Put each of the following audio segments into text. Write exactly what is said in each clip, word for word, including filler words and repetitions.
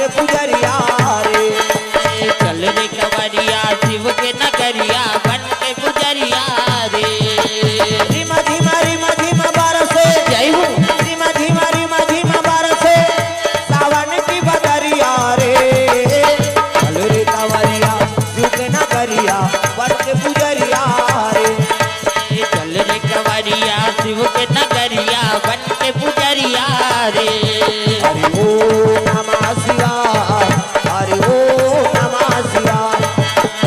पुजरिया रे। चल रे कंवरिया शिव के नगरिया, बन के पुजरिया रे। रिमा झिमा रिमा झिमा बरसे। जय हो। रिमा झिमा रिमा झिमा बरसे, सावन की बदरिया रे। चल रे कंवरिया शिव के नगरिया, बन के पुजरिया रे। चल रे कंवरिया शिव के नगरिया, बन के पुजरिया रे। हरि ओम नमः शिवाय, हरि ओम नमः शिवाय।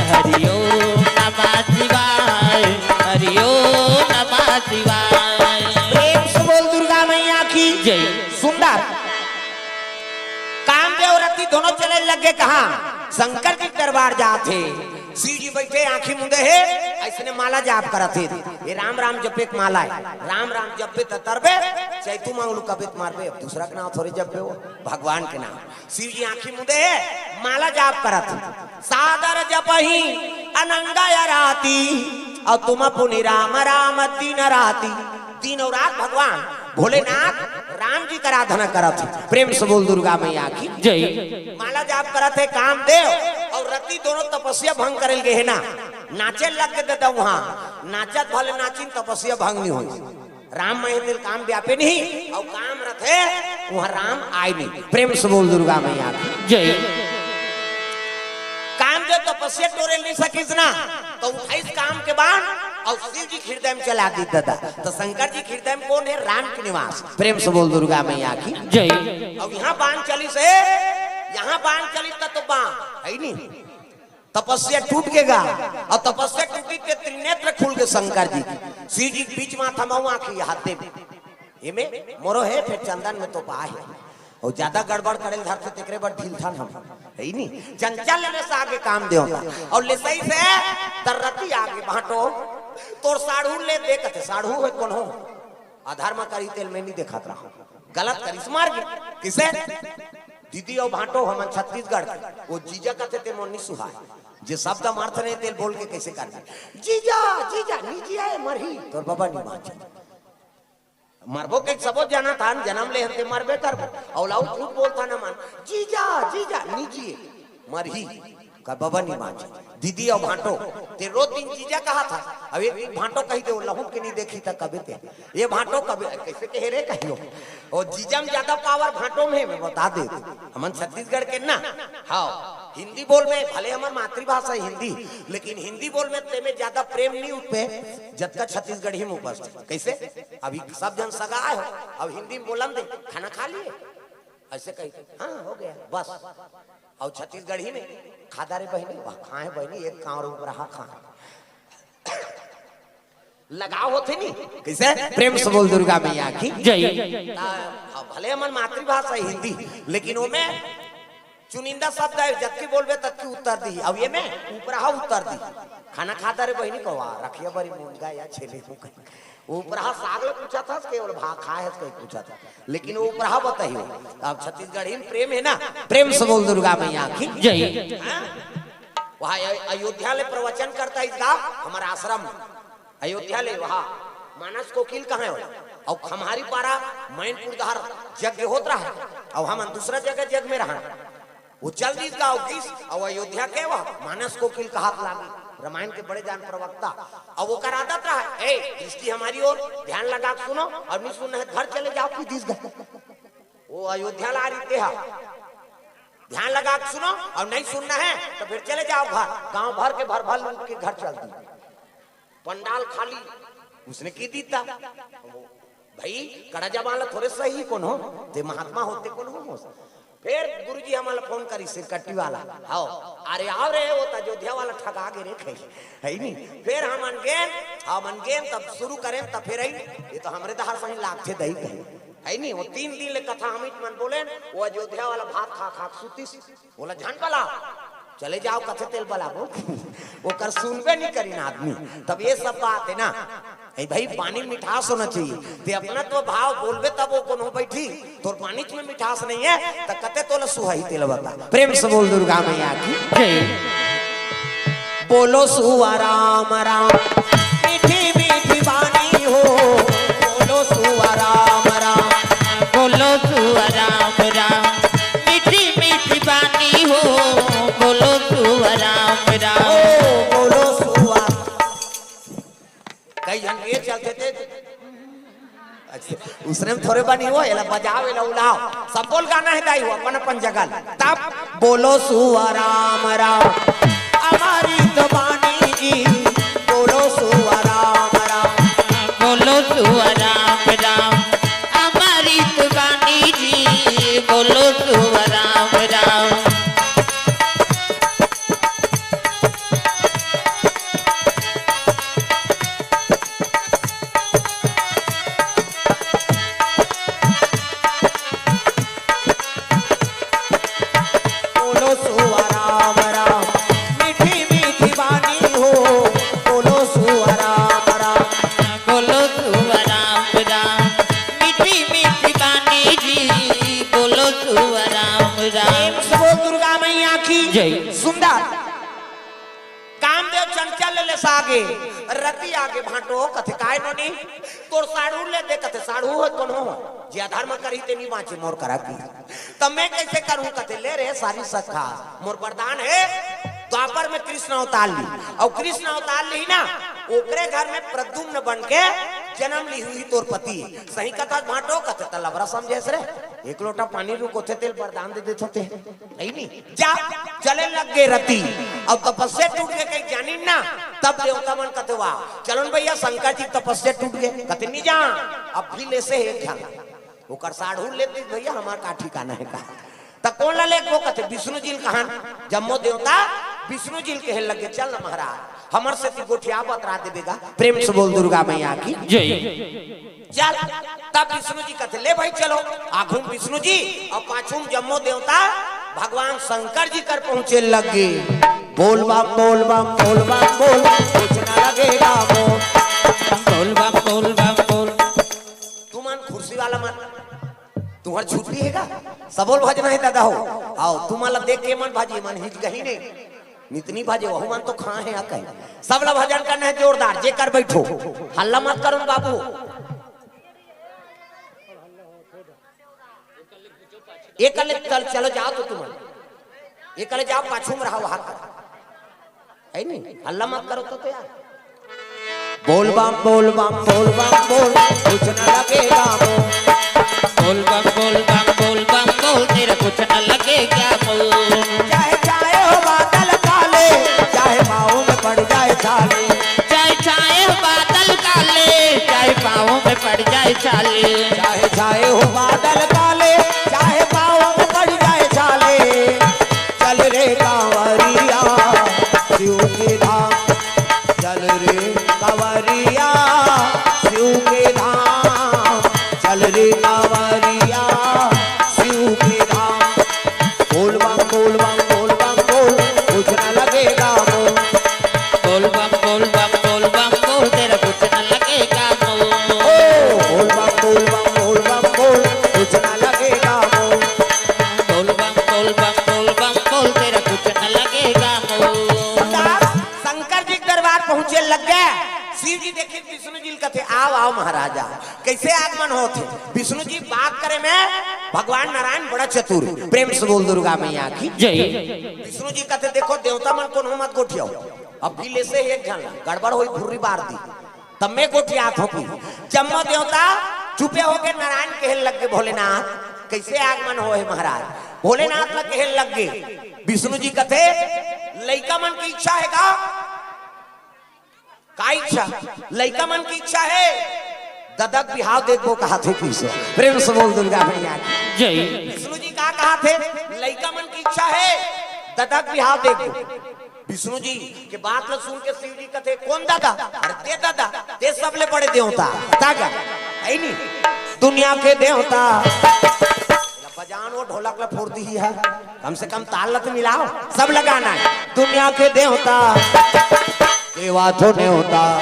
हरि ओम नमः शिवाय, हरि ओम नमः शिवाय। प्रेम से बोल दुर्गा मैया की जय। सुंदर। कामदेव रति दोनों चले लगे कहाँ? शंकर जी दरबार जात हे। शिव जी बैठे आँखी मुंदे हे, अइसने माला जाप करत हे। ये राम राम जपे के माला हे। राम राम जपबे त तरबे, चैतू मांगलू कबे त मारबे। अब दूसरा के नाम थोड़े जपबे हो, भगवान के नाम। शिव जी आँखी मुंदे हे, माला जाप करत हे। सादर जपहि अनंग अराती, अउ तुम पुनि राम राम दिन राती। दिन अउ रात भगवान भोलेनाथ राम जी के आराधना करत हे। प्रेम से बोल दुर्गा मैया की जय। माला जाप करत हे कामदेव अउ रति दोनों तपस्या भंग करे ल गे हे ना। नाचे लग गे ददा उहाँ, नाचत भले नाचिन तपस्या भंग नहीं होई। राम महेंद्र काम व्यापे नहीं, अउ काम रथे उहाँ राम आय नहीं। प्रेम से बोल दुर्गा मैया की जय। कामदेव तपस्या टोरे नहीं सकिस ना, त उठाइस काम के बाण अउ शिव जी के हृदय में चला दी ददा। त शंकर जी के हृदय में कोन हे? राम के निवास। प्रेम से बोल दुर्गा मैया की जय। अब यहाँ बाण चलिस हे, यहाँ बाण चलिस त तो बाण हे नहीं, तपस्या टूट गे गा। अउ तपस्या टूटी त त्रिनेत्र खुल गे शंकर जी के। शिव जी के बीच माथा म आँखी हाथे में, एमे मोरो हे, फेर चंदन में तो पा हे। अउ ज्यादा गड़बड़ करे ल धरथे तेकरे बर ढीलथन हम, हे नहीं? चंचल ले से आगे काम देवता। अउ ले सही से तरती आगे भांटो, तोर साढ़ू ले दे कथे, साढ़ू हे कोनो? अधर्म करी तेल में नहीं देखत रहा, गलत करिस मार गे। किसे? दीदी अउ भांटो हमन छत्तीसगढ़ के, वो जीजा कथे ते मोर नहीं सुहाय। जे शब्द मारत नहीं तेल बोल के कैसे कर दे? जीजा, जीजा, नहीं जिया, मरही, तोर बाबा नहीं बाँचे। मरबो के सबो जानथन, जनम ले हन ते मरबे करबो। अउ लाऊ झूठ बोलथन हमन, जीजा, जीजा, नहीं जिए, मरही, का बाबा नहीं बाँचे। दीदी अउ भांटो, ते रोज दिन जीजा कहत हस, अब एक भांटो कहि दे, वो लहुट के नहीं देखी त कबे ते, ये भांटो कबे, कैसे कहे रे कहियो। अउ जीजा में ज्यादा पावर भांटो में हे, मैं बता दे, हमन छत्तीसगढ़ के ना। हाँ, हिंदी बोल में, भले हमर मातृभाषा हे हिंदी, लेकिन हिंदी बोल में ते में ज्यादा प्रेम नहीं उपजे, जतका छत्तीसगढ़ी में उपजथे। कैसे? अभी सब जन सगा आय हो, अब हिंदी में बोलन दे, खाना खा लिए? ऐसे कही, हाँ, हो गया, बस। अउ छत्तीसगढ़ी में, खादा रे बहिनी, वाह, खाए बहिनी, एक कांवर ऊपर हा खाए। लगाव होथे नहीं? कैसे? प्रेम से बोल दुर्गा मैया की जय। ता, हाँ, भले हमर मातृभाषा हे हिंदी, लेकिन ओमे चुनिंदा शब्द हे, जतकी बोलबे ततकी उत्तर दी। अब ये में ऊपरहा उत्तर दी, खाना खादा रे बहिनी, कहा रखिया बरी मुनगा या छेले हो कहीं। वो ऊपरहा साग ल पूछत हस के, बोले, "भा खाए हस?" कहीं पूछत हस। लेकिन वो ऊपरहा बताही हो। अब छत्तीसगढ़ी में प्रेम हे ना, प्रेम से बोल दुर्गा मैया की जय। हाँ? वहाँ अय-, अयोध्या ले प्रवचन करता इस गाँव, हमर आश्रम में। अयोध्या ले वहाँ मानस कोकिल कहाँ हे? अउ खम्हारी पारा, मैनपुर डहर यज्ञ होत रहा, अउ हमन दूसरा जगह यज्ञ में रहा। वो चल दिस गाँव गिस, अउ अयोध्या के वह मानस कोकिल कहात लागी, रामायण के बड़े जान प्रवक्ता। अउ ओकर आदत रहा, "ए, दृष्टि हमारी ओर, ध्यान लगा के सुनो, अउ नहीं सुनना हे घर चले जाओ," कहि दिस गा। वो अयोध्या ला रहिथे हा, "ध्यान लगा के सुनो, अउ नहीं सुनना हे त फेर चले जाओ घर।" गाँव भर के भर भर लोग के घर चल दी। पंडाल खाली, उसने कहि दिस ता। भाई, कड़ा जबान ला थोरे सही कोनो, ते महात्मा होते कोनो हो। फेर गुरुजी हमन ला फोन करिस, सिरकट्टी वाला, "हाव, अरे आव रे, वो त अयोध्या वाला ठगा गे रे," कही, हे नहीं? फेर हमन गेन, हमन गेन, तब शुरू करेन, तब फेर आई, "ये तो हमरे डहर सही लागथे दई," कही, हे नहीं? वो तीन दिन ले कथा हमीच मन बोलेन, वो अयोध्या वाला भात खा खा के सुतिस। बोला, "झन बला, चले जाओ, कथे तेल बला," बोल। ओकर सुनबे नहीं करिन आदमी। तब ये सब बात हे ना, ए भाई, पानी में मिठास होना चाहिए। ते अपना तो भाव बोलबे तब वो कोनो बैठी, तोर पानी में मिठास नहीं हे, त कते तोला सुहाही तेल बता। प्रेम से बोल दुर्गा मैया की जय। बोलो सुआ राम राम, मीठी मीठी बानी हो। बोलो सुआ राम राम, बोलो सुआ राम राम, मीठी मीठी अरे थोरे बनी हो, एला बजाओ, एला उलाओ। सब बोल गाना हे दाई हो, अपन अपन जगह ल। तब बोलो सुआ राम राम, अमृत बानी जी, बोलो सुआ राम राम। बोलो सुआ राम राम, अमृत बानी जी, बोलो सुआ राम राम। बोलो सुआ राम राम, मीठी मीठी बानी हो। बोलो सुआ राम राम। बोलो सुआ राम राम, मीठी मीठी बानी जी। बोलो सुआ राम राम। प्रेम से बोल दुर्गा मैया की जय। सुंदर। कामदेव चंचल ले सागे, रति आगे भांटो कथे, "काय नोनी, तोर साढ़ू ले दे?" कथे, "साढ़ू हो कोनो हो, जे अधर्म करही ते नी बांचे मोर करा की। तब मैं कैसे करूं?" कथे, "ले रे सारी सखा, मोर वरदान हे, द्वापर में कृष्ण अवतार ली, अउ कृष्ण अवतार ली ना, ओकरे घर में प्रद्युम्न बन के जन्म ली हुई तोर पति।" सही कथा भांटो कथे, "त लबरा समझेस रे, एक लोटा पानी रुकोथे तेल वरदान दे देथों ते।" नहीं, नहीं। जा, चले लग गे रति। अब तपस्या टूट गे कहीं जानिन ना, तब देवता मन कथे, "वाह, चलो न भैया, शंकर जी तपस्या टूट गे।" कथे, "नहीं जा, अब भी ले से एक झन।" ओकर साढ़ू ले दे भैया, हमार का ठिकाना हे का। त कोन ला ले गो? कथे, "विष्णु जी ल कहान।" जम्मो देवता विष्णु जी ल कहे लग गे, "चल न महाराज, हमर सेती गोठिया बतरा देबे गा।" प्रेम से बोल दुर्गा मैया की जय। चल, तब विष्णु जी कथे, "ले भाई चलो।" आघू म विष्णु जी अउ पाछू म जम्मो देवता भगवान शंकर जी कर पहुंचे लग गे। बोल बम, बोल बम, बोल बम, बोल, कुछ न लगेगा मोल। बोल बम, बोल बम, बोल। तुमन खुर्सी वाला मन, तुम्हर छुट्टी हे का? सबो ल भजना हे दादा हो। आओ, तुमन ला देख के मन भाजी, मन हिच गही ने। नितनी भाजे, वहू मन तो खा हे, आ कहे। सब ला भजन करना हे जोरदार, जेकर बैठो। हल्ला मत करो न बाबू। एक ले चल, चलो जाओ तो तुमन। एक ले जाओ, पाछू में रहो, वहां कर। है नहीं? हल्ला मत करो तो, तो यार। बोल बम, बोल बम, बोल बम, बोल, कुछ न लगेगा मोल। बोल बम, बोल बम, बोल बम, बोल, तेरा कुछ न लगेगा मोल। चाहे छाए हो बादल काले, चाहे पाँव में पड़ जाए छाले। चाहे छाए हो बादल काले, चाहे पाँव में पड़ जाए छाले। चाहे छाए हो बादल काले, चाहे पाँव में पड़ जाए छाले। चल रे कांवरिया, शिव के धाम। चल रे कांवरिया, शिव के धाम। चल रे कांवरिया, शिव के धाम। बोल बम, बोल बम, बोल बम, बोल, कुछ ना लगेगा मोल। बोल बम, बोल बम, बोल बम, बोल, तेरा कुछ ना लगेगा मोल। ओ, बोल बम, बोल बम, बोल बम, बोल, कुछ ना लगेगा मोल। बोल बम, बोल बम, बोल बम, बोल, तेरा कुछ ना लगेगा मोल। शंकर जी के दरबार पहुंचे लग गे। शिव जी देखे विष्णु जी ल कथे, "आओ, आओ महाराजा।" कैसे आगमन होत हे? विष्णु जी बात करे में भगवान नारायण बड़ा चतुर। प्रेम से बोल दुर्गा मैया की जय। विष्णु जी कथे, "देखो देवता मन कोनो मत गोठियाओ, अब भी ले से एक झन गड़बड़ होई, भुर्री बार दी, तब मैं गोठियात हों।" जम्मो देवता चुपे होके नारायण कहे लग गे, "भोलेनाथ, कैसे आगमन होय हे महाराज?" भोलेनाथ ला कहे लग गे। विष्णु जी कथे, "लइका मन की इच्छा हे का?" का इच्छा? लइका मन की इच्छा हे, ददा के बिहाव देखबो कहाथे पीसो। प्रेम से बोल दुर्गा मैया की जय। विष्णु जी का कहाथे? लइका मन की इच्छा हे, ददा के बिहाव देखबो। विष्णु जी के बात ल सुन के शिव जी कथे, "कोन ददा?" "अरे ते ददा, ते सबले बड़े देवता।" ता का? है नी? दुनिया के देवता। बजान वो ढोलक ला फोड़ दी है, कम से कम ताल ला तो मिलाओ, सब लगाना है। दुनिया के देवता, देवा तो नेवता,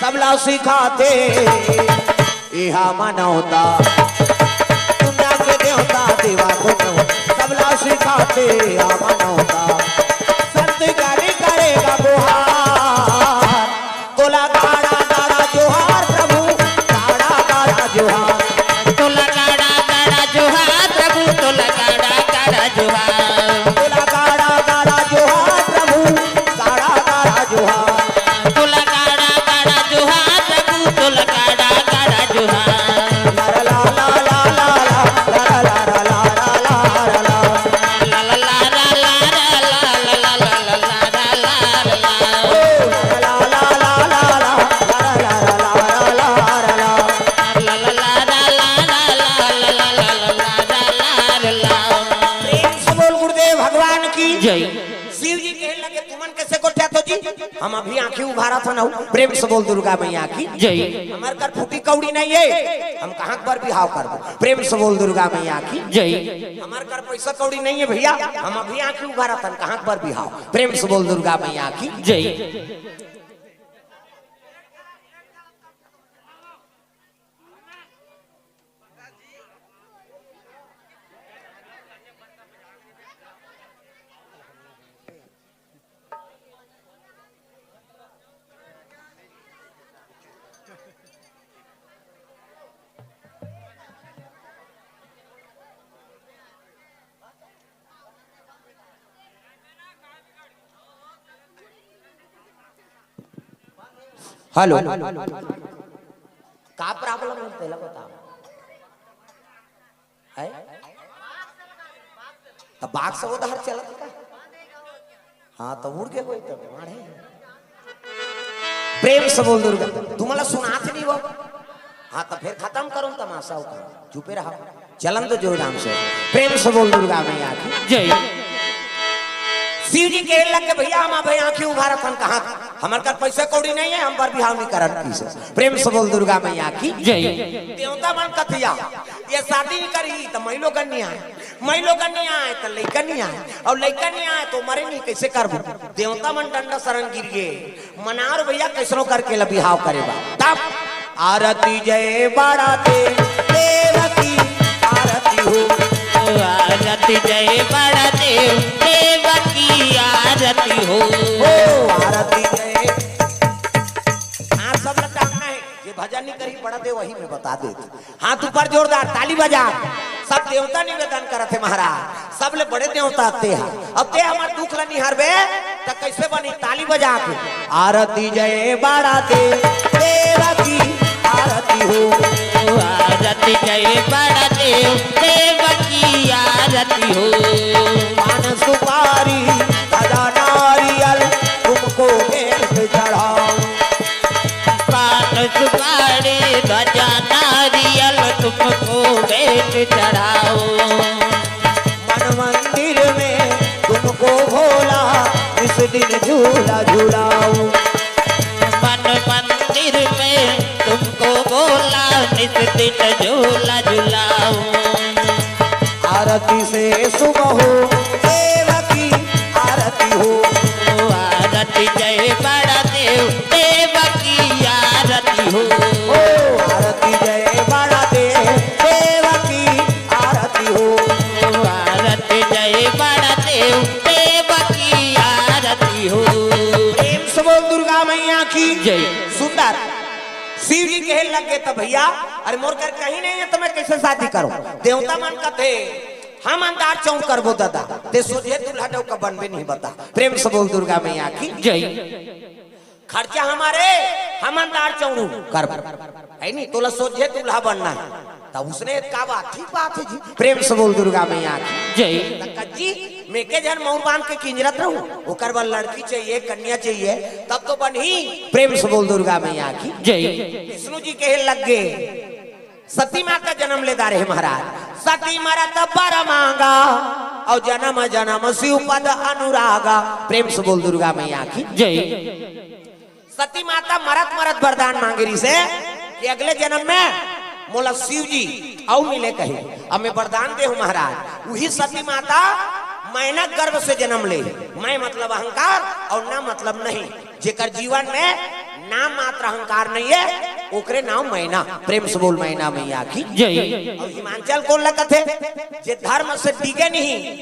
सबला सिखाथे, इहा मानवता। दुनिया के देवता, देवा तो नेवता, सबला सिखाथे, इहा मानवता। संत गारी करेगा गुहार, तोला गाड़ा गाड़ा जोहार प्रभु, गाड़ा गाड़ा जोहार। तोला गाड़ा गाड़ा जोहार प्रभु, तोला गाड़ा गाड़ा जोहार। तोला गाड़ा गाड़ा जोहार प्रभु, गाड़ा गाड़ा जोहार। तोला गाड़ा गाड़ा जोहार प्रभु, तोला गाड़ा गाड़ा जोहार। जय। शिव जी कहे लगे, "तुमन कैसे गोठियाथो जी? हम अभी आंखी उघारत हन।" प्रेम से बोल दुर्गा मैया की। जय। हमर कर फूटी कौड़ी नहीं है, हम कहाँ बर बिहाव करबो? प्रेम से बोल दुर्गा मैया की। जय। हमर कर पैसा कौड़ी नहीं है भैया, हम अभी आंखी उघारत हन, कहाँ बर बिहाव? प्रेम से बोल दुर्गा मैया की। जय। हेलो, का प्रॉब्लम है, पहला बताओ। है? त बाघ से उधर चलत का? हाँ, त उड़ के कोई तो मारे। प्रेम से बोल दुर्गा, तुम्हाला सुनात नहीं वो? हाँ, त फिर खत्म करो तमाशा, चुपे रहो। चलन तो जोर नाम से। प्रेम से बोल दुर्गा मैया की। जय। शिव जी कहे लग के, "भैया, हम अभी आंखी उघारत हन, कहाँ? हमर कर पैसा कौड़ी नहीं है, हम बर बिहाव नहीं करत किसे।" प्रेम से बोल दुर्गा मैया की। जय। देवता मन कथिया, "ये शादी नहीं करी त मई लोगन नहीं आए, मई लोगन नहीं आए त लइका नहीं आए, और लइका नहीं आए तो मरे नहीं, कैसे करबो?" देवता मन डंडा शरण गिर गए। मनार भैया कैसनो करके ल बिहाव करे बा। तब आरती जय बड़ा देव, देव की आरती हो। आरती जय बड़ा देव, देव की आरती हो। ओ आरती जय। हाँ, सब ल टांगना है। ये भजन नहीं करी, बड़ा देव वही में बता दे। हाथ ऊपर जोरदार ताली बजा, सब देवता निवेदन करत हे महाराज, सबले बड़े देवता ते हा। अब ते हमर दुख ल निहारबे त कैसे बनी? ताली बजा के। आरती जय बड़ा देव, देव की आरती हो। आरती जय बड़ा देव, देव की आरती हो। पान सुपारी गजा नारियल तुमको भेंट चढ़ाऊं। पान सुपारी गजा नारियल तुमको भेंट चढ़ाऊं। मन मंदिर में तुमको भोला इस दिन झूला झुलाऊं। मन मंदिर में तुमको भोला नित दिन झूला झुलाऊं। आरती से शुभ हो देव की आरती हो। आरती जय बड़ा देव, देव की आरती हो। ओ आरती जय बड़ा देव, देव की आरती हो। आरती जय बड़ा देव, देव की आरती हो। प्रेम से बोल दुर्गा मैया की जय। सुंदर। शिव जी कहे लग गए, "तब भैया, अरे मोर कर कहीं नहीं है तो मैं कैसे शादी करूं?" देवता मन कथे, "हम अंधार चौक करबो दादा, ते सोझे दूल्हा डौका बनबे नहीं बता।" प्रेम से बोल दुर्गा मैया की जय। खर्चा हमारे, हम अंधार चौक करबो, है नहीं, तोला सोझे दूल्हा बनना है। तब उसने का बात, ठीक बात है जी। प्रेम से बोल दुर्गा मैया की जय। त कज्जी, मेके झन मऊर बांध के किंजरत रहूं, ओकर बर लड़की चाहिए, कन्या चाहिए, तब तो बनही। प्रेम से बोल दुर्गा मैया की जय। विष्णु जी कहे लग गए, सती माता जन्म ले डारे महाराज, सती मरत बर मांगा, और जन्म जन्म शिव पद अनुरागा। प्रेम से बोल दुर्गा मैया की जय। सती माता मरत मरत वरदान मांगे रहिसे कि अगले जन्म में मोला शिव जी अउ मिले कहे। अब मैं वरदान दे हूं महाराज, वही सती माता मैना गर्भ से जन्म ले। मैं मतलब अहंकार और ना मतलब नहीं। जेकर जीवन में नाम मात्र अहंकार नहीं है, ओकरे नाम मैना। प्रेम से बोल मैना मैया की जय। और हिमांचल कोन ल कथे? जे धर्म से डिगे नहीं,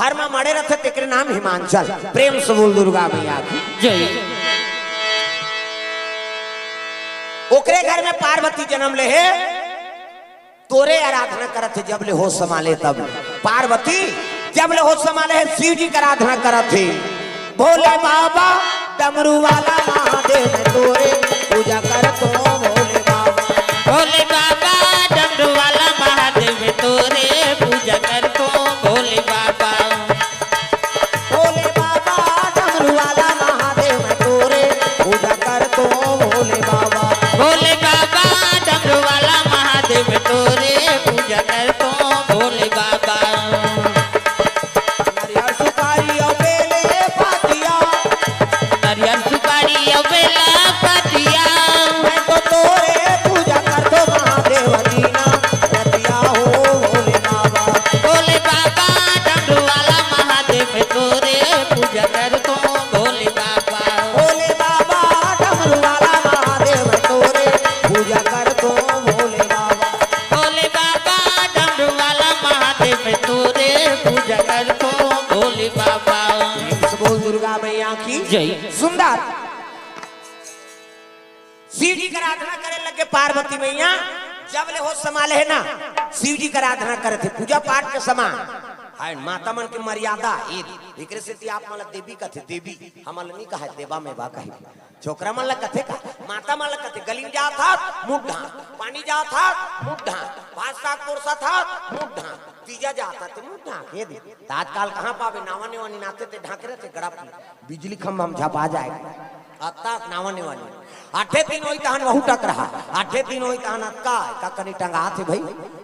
धर्म मड़े रथे, तेकरे नाम हिमांचल। प्रेम से बोल दुर्गा मैया की जय। ओकरे घर में पार्वती जन्म ले हे, तोरे आराधना करत हे, जब ले होश संभाले तब ले। पार्वती जब ले होश संभाले हे, शिव जी के आराधना करत हे। भोले बाबा डमरू वाला महादेव तोरे पूजा करत हों भोले बाबा। भोले बाबा डमरू वाला महादेव तोरे पूजा करत हों भोले बाबा। भोले बाबा डमरू वाला महादेव तोरे पूजा करत हों भोले बाबा। भोले बाबा डमरू वाला महादेव तोरे पूजा करत हों भोले बाबा। नारियल सुपारी और बाबा। प्रेम से बोल दुर्गा मैया की जय। सुंदर। शिव जी के आराधना करे लगे पार्वती मैया, जब ले होश संभाले हे ना, शिव जी के आराधना करे थे, पूजा पाठ के समान। हाय, माता मन के मर्यादा, ए, एकरे सेती आप मन ला देवी कथे, देवी, हमन ला नहीं कहे, देवा में बा कही। छोकरा मन ला कथे का, माता मन ला कथे, गली में जात हस, मुंह ढांक, पानी जात हस, मुंह ढांक, भात साग परोसत हस, मुंह ढांक, तीजा जात हस, मुंह ढांक, ए दे। त आजकल कहाँ पाबे, नावा नेवा निनाथे ते ढांके रथे, गड़प ले। बिजली खंभा में झपा जाए। अत्ता नावा नेवा नी। आठे दिन होई तहन वहू टकरहा। आठे दिन होई तहन अतका, का कनी टंगात हे भई।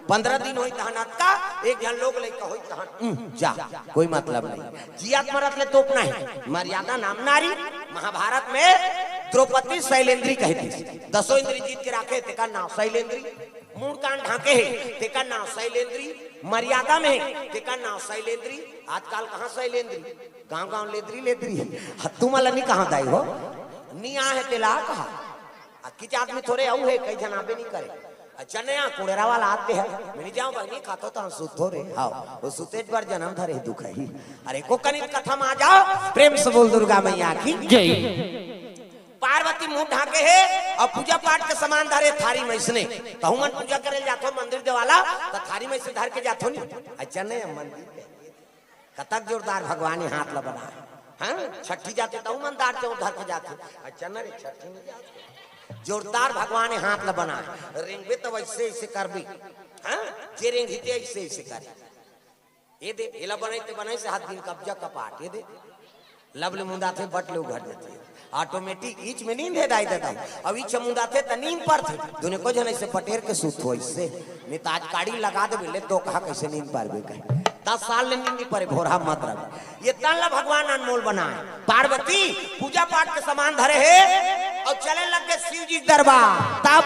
पंद्रह दिन होई तहन अतका, एक झन लोग लइका होई तहन, उम, जा, कोई मतलब नहीं। जियत मरत ले तोप नहीं। मर्यादा नाम नारी। महाभारत में द्रौपदी शैलेंद्री कहिथे। दसों इंद्री जीत के राखे, तेकर नाव शैलेंद्री। मुंह कान ढांके हे, तेकर नाव शैलेंद्री। मर्यादा में हे, तेकर नाव शैलेंद्री। आजकल कहाँ शैलेंद्री? गांव गांव लेदरी लेदरी। ह, तुमन ला नी कहा दाई हो, नी आहे तेला कहा। आ किच आदमी थोरे अउ हे, कई झन आबे नी करे। अच्छा नया कुड़ेरा वाला आते हैं, मैं नी जाऊं बहिनी, खातो तो हम सुतो रे। हाव, वो सुतेज बर जन्म धरे दुख ही। अरे को कनित कथा में आ जाव, प्रेम से बोल दुर्गा मैया की जय। पार्वती मुंह ढांके हे अउ पूजा पाठ के समान धरे थारी में इसने। कहूं मन पूजा करे जाथो मंदिर देवाला, त थारी में से धर के जाथो नी। अच्छा नया मंदिर कतक जोरदार भगवान हे हाथ ला बनाए। हाँ, छठी जाथे तहू मन दार चाउर धर के जाथे। अच्छा न रे, छठी नहीं जाथे। जोरदार भगवान हे हाथ ला बनाए। रेंगबे त वइसे अइसे करबे। हाँ, जे रेंगही ते अइसे अइसे करे। ए दे, एला बनाई ते बनाई से हाथ दिन कब्जा कपाट। ए दे, लब ले मुंदाथे, बट ले उघर देथे। Automatic ईच में नींद हे दाई ददा। अब ईच मुंदाथे त नींद परथे। दुने को झन अइसे पटेर के सुत हो अइसे। नहीं त आज काड़ी लगा देबे, ले तो कहा कइसे नींद परबे कहे। दस साल ले नींद नहीं परे, भोरहा मत रह। ये तन ला भगवान अनमोल बनाए। पार्वती पूजा पाठ के समान धरे हे अउ चले लग गे शिव जी के दरबार। तब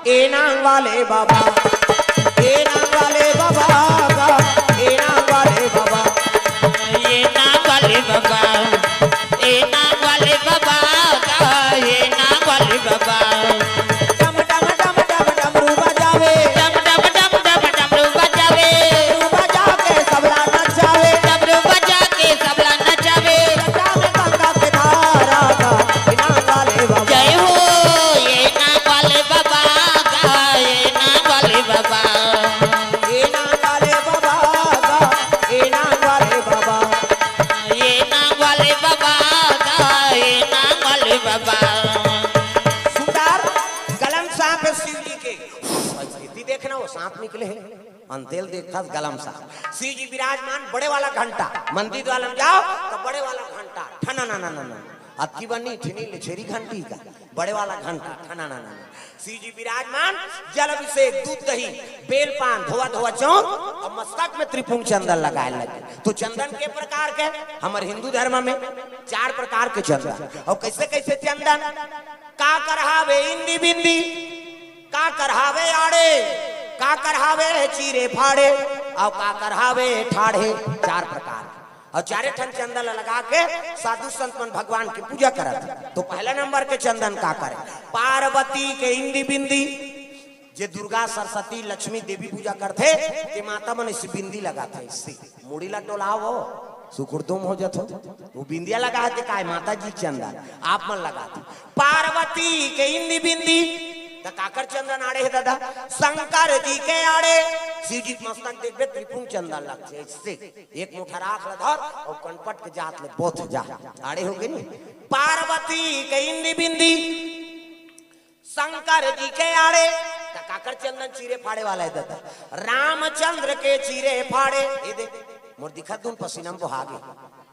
ए नांग वाले बाबा, ए नांग वाले बाबा, ए नांग वाले बाबा। ए नांग वाले बाबा, ए नांग वाले बाबा, ए नांग वाले बाबा। डम डम डम डम डमरू बजावे। डम डम डम डम डमरू बजावे। डमरू बजा के सबला नचावे। डमरू बजा के सबला नचावे। जटा में गंगा के धारा का, ए नांग वाले बाबा। जय हो, ए नांग वाले बाबा का, ए नांग वाले बाबा। ए नांग वाले बाबा का, ए नांग वाले बाबा। ए नांग वाले बाबा का, ए नांग वाले बाबा। सुंदर गलम सांप हे शिव जी के। अइसे देखना वो सांप निकले हे। अंतेल देखथस गलम सांप। शिव जी विराजमान बड़े वाला घंटा। मंदिर वाला में जाव त बड़े वाला घंटा। ठना ना ना ना ना। अतकी बनी ठिनी ले छेरी घंटी का। बड़े वाला घंटा। ठना ना ना ना। शिव जी विराजमान, जल अभिषेक, दूध दही, बेल पान, धोवा धोवा चाउर अउ मस्तक में त्रिपुंड चंदन लगाए लगे। त चंदन के प्रकार के, हमर हिंदू धर्म में चार प्रकार के चंदन। अउ कइसे कइसे चंदन? काकर हावे इंदी बिंदी, काकर हावे आड़े, काकर हावे चीरे फाड़े, अउ काकर हावे ठाढ़े। चार प्रकार। अउ चारे ठन चंदन ल लगा के साधु संत मन भगवान के पूजा करत हे। त पहला नंबर के चंदन काकर हे? पार्वती के इंदी बिंदी। जे दुर्गा, सरस्वती, लक्ष्मी देवी पूजा करथे, ते माता मन अइसे बिंदी लगाथे, अइसे मुड़ी ला टोलाव, सुखुरदुम हो जथो। वो बिंदिया लगा हे ते काय, माता जी चंदन, आप मन लगाथे। पार्वती के इंदी बिंदी, त काकर चंदन आड़े हे ददा? शंकर जी के आड़े। शिव जी के मस्तक देखबे, त्रिपुंड चंदन लगथे, अइसे एक मुठा राख ल धर अउ कनपट के जात ले बोथ जा। आड़े हो गे नी? पार्वती के इंदी बिंदी, शंकर जी के आड़े, त काकर चंदन चीरे फाड़े वाला हे ददा? रामचंद्र के चीरे फाड़े। ए दे, मोर दिखत दुन पसीना में बोहा गे।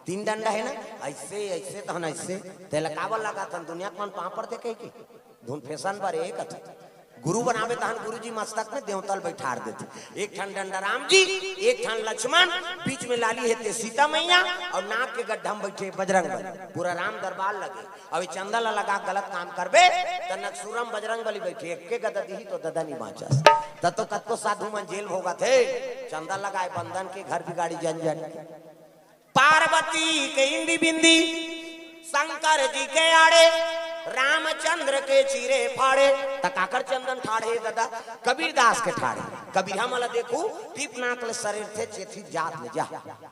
तीन डंडा हे ना, अइसे, अइसे तहन अइसे। तेला काबर लगाथन, दुनिया के मन पांव परथे कहिके? धुन फैशन बर ए कथे। गुरु बनावे तहन गुरु जी मस्तक में देवता ल बइठार देथे। एक ठन डंडा राम जी, एक ठन लक्ष्मण, बीच में लाली हे ते सीता मैया, अउ नाक के गड्ढा में बइठे बजरंग बली। पूरा राम दरबार लगे। अउ ए चंदा ल लगा गलत काम करबे, त नकसुरम बजरंग बली बइठे, एक्के गदा दिही त ददा नी बांचस। त तो कतको साधु मन जेल भोगत हे, चंदा लगाए बंदन के घर बिगाड़ी जन जन के। पार्वती के इंदी बिंदी, शंकर जी के आड़े, रामचंद्र के चीरे फाड़े, त काकर चंदन ठाढ़े दादा? कबीरदास के ठाढ़े। कबीर हमला देखू, टीप नाक ले सरेर थे, चेथी जात ले जा।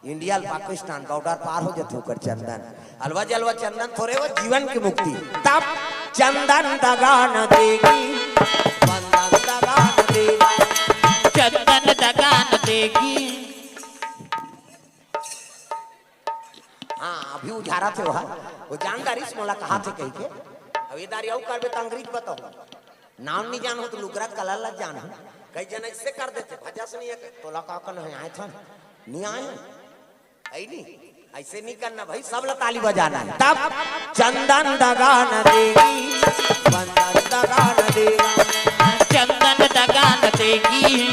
इंडिया ल पाकिस्तान बॉर्डर पार हो जथे ओकर चंदन। अलवा जलवा चंदन थोरे वो जीवन की मुक्ति। तब चंदन दगा न देगी, बंदन दगा न देगा। चंदन दगा न देगी। हाँ, अभी उझारा थे वहा। वो जानदारिस मोला कहा थे कही के। अब ये दारी अउ करबे त अंग्रेज बताओ। नाम नहीं जानो तो लुगरा कलर ला जानो। कई जन ऐसे कर देथे, भजस नहीं है, तोला का कन है, आए था? नहीं आए? है नहीं? ऐसे नहीं करना भाई, सब ला ताली बजाना है। तब चंदन दगा न देगी, बंदन दगा न देगा। चंदन दगा न देगी,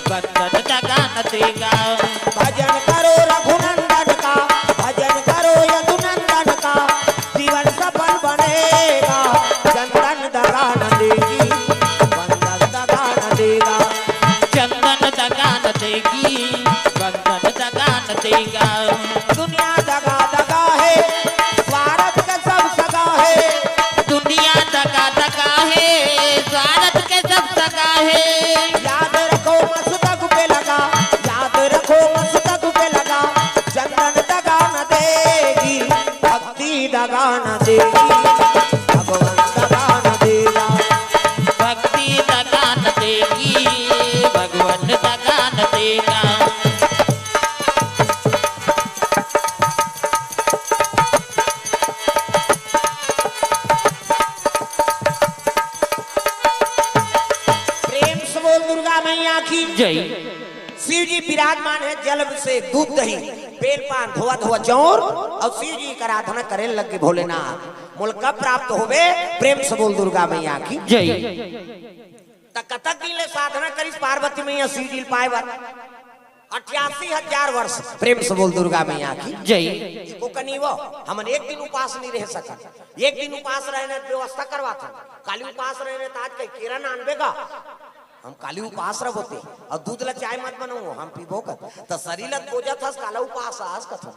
बंदन दगा न देगा। भजन करो रघुनंदन का, भजन करो यदुनंदन का, जीवन सफल बनेगा। चंदन दगा न देगी, बंदन दगा न देगा। चंदन दगा न देगी, बंदन दगा न देगा। दुनिया दगा दगा है, स्वार्थ के सब सगा है। दुनिया दगा दगा है, स्वार्थ के सब सगा है। याद रखो मस्तक पे लगा, याद रखो मस्तक पे लगा। चंदन दगा न देगी, भक्ति दगा न देगी, भगवान दगा न देगा। भक्ति दगा न देगी, भगवान दगा न देगा। प्रेम से बोल दुर्गा मैया की जय। शिव जी विराजमान है, जल से दूध दही, बेल पान, धोवा धोवा चौर, और शिव जी की आराधना करे लग के भोलेनाथ। मोल कब प्राप्त होवे? प्रेम से बोल दुर्गा मैया की जय। त कतक दिन ले साधना करिस पार्वती मैया शिव जी ल पाए बर? अठासी हजार वर्ष। प्रेम से बोल दुर्गा मैया की जय। एको कनी वो, हमन एक दिन उपास नहीं रह सकत। एक दिन उपास रहने व्यवस्था करवाथन। काली उपास रहने त आज कहीं केरा नानबे गा। हम काली उपास रहबो ते, अउ दूध ला चाय मत बनाओ, हम पीबो कर। त शरीर ला खोजत हस, काला उपास आस कथन।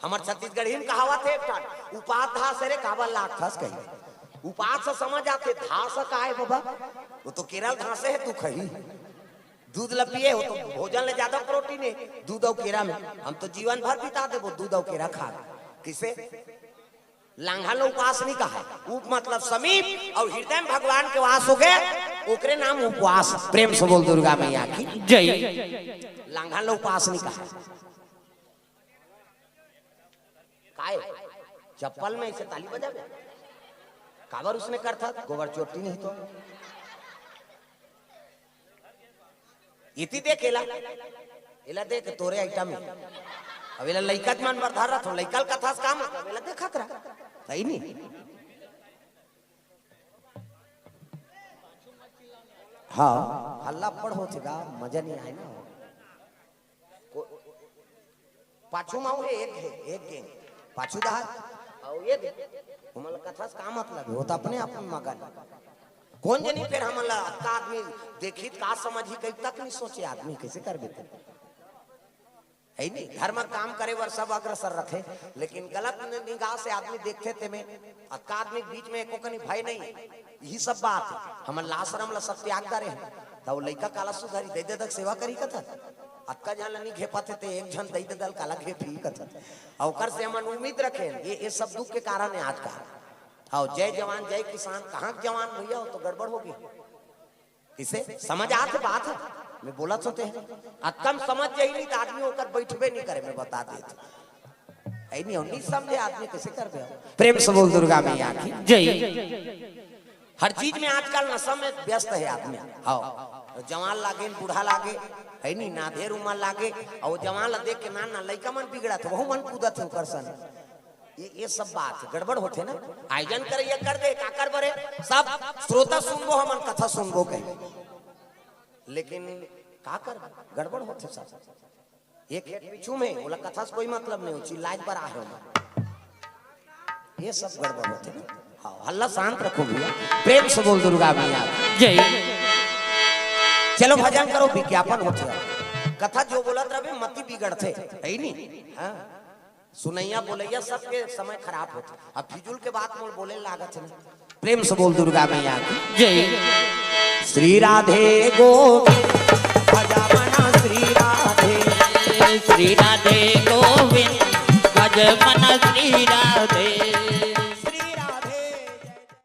हमर छत्तीसगढ़ी में कहावत है एक ठान, "उपास धास रे काबर लागथस" कही। उपास से समझ आथे, धास काय बाबा? वो तो केरा ल धासे है तू खही। दूध ला पिए हो तो भोजन ले ज्यादा प्रोटीन है दूध अउ केरा में। हम तो जीवन भर बिता देबो दूध अउ केरा खा के। किसे? लांघा ल उपास नहीं कहा है। उप मतलब समीप, अउ हृदय में भगवान के वास हो गए, ओकरे नाम उपवास। प्रेम से बोल दुर्गा मैया की जय। लांघा ल उपास नहीं कहा है। काय? चप्पल में ऐसे ताली बजाबे? काबर उसने करथा? गोबर चोटी नहीं तो। इति देख एला, एला देख तोरे आइटम में। अब एला लइका मन बर धर रहा, लइका ल कथस काम, अब एला देखत रहा। सही नहीं? हाँ, हल्ला पड़ होथे गा, मजा नहीं आए ना। को-, पाछू मा हे, एक हे, एक गेंग। पाछू डहर, अउ ये दे। हमन ला कथस का मतलब हे? वो तो अपने आप में मगन। कोन जनी फेर हमन ला अतका आदमी देखही त का समझही, कहीं तक नहीं सोचे आदमी, कैसे करबे ते? है नहीं? धर्म काम करे बर सब अग्रसर रथे, लेकिन गलत नि-, निगाह से आदमी देखथे ते में अतका आदमी के बीच में एको कनी भय नहीं। यही सब बात हे। हमन ला आश्रम ला सब त्याग डरे हन। त वो लइका काला सुधरी, दई ददा के सेवा करही कथन। अतका झन ला नहीं घेपत हे, ते एक झन दई ददा ल काला घेपही कथन। अउ ओकर से हमन उम्मीद रखेन। ये, ये सब दुख के कारण हे आजकल। हाँ, जय जवान, जय किसान, कहाँ के जवान भैया, वो तो गड़बड़ हो गया। किसे समझ आत बात हे? मैं बोलत हों ते। अतका म समझ जाही नहीं त आदमी ओकर बैठबे नहीं करे, मैं बता देत। है नहीं, नहीं समझे आदमी कैसे करबे? प्रेम से बोल दुर्गा मैया की जय। हर चीज में आजकल नशा में व्यस्त हे आदमी। हाँ, जवान लागे, बूढ़ा लागे, है नहीं, नाधेर उमर लागे, अउ जवान ला देख के नान नान लइका मन बिगड़त हे, वहू मन कूदत हे ओकर सन। ये, ये सब बात हे, गड़बड़ होथे ना। आयोजन करइया कर दे, काकर बरे? सब श्रोता सुनबो, हमन कथा सुनबो कहे। लेकिन का कर, गड़बड़ होथे सब। एक हेड पीछू में, ओला कथा से कोई मतलब नहीं, चिल्लाए बर आहे ओमा। ये सब गड़बड़ होथे ना। हाँ, हल्ला शांत रखो भैया, प्रेम से बोल दुर्गा मैया जय। चलो भजन करो, विज्ञापन होथे। कथा जो बोलत रहे, मति बिगड़थे, है नहीं? हाँ। सुनैया बोलैया सबके समय खराब होथे। अब फिजूल के बात मोर बोले लागत हे ना। प्रेम से बोल दुर्गा मैया की। जय। श्री राधे गोविंद, भजा मना श्री राधे। श्री राधे गोविंद, भज मन श्री राधे।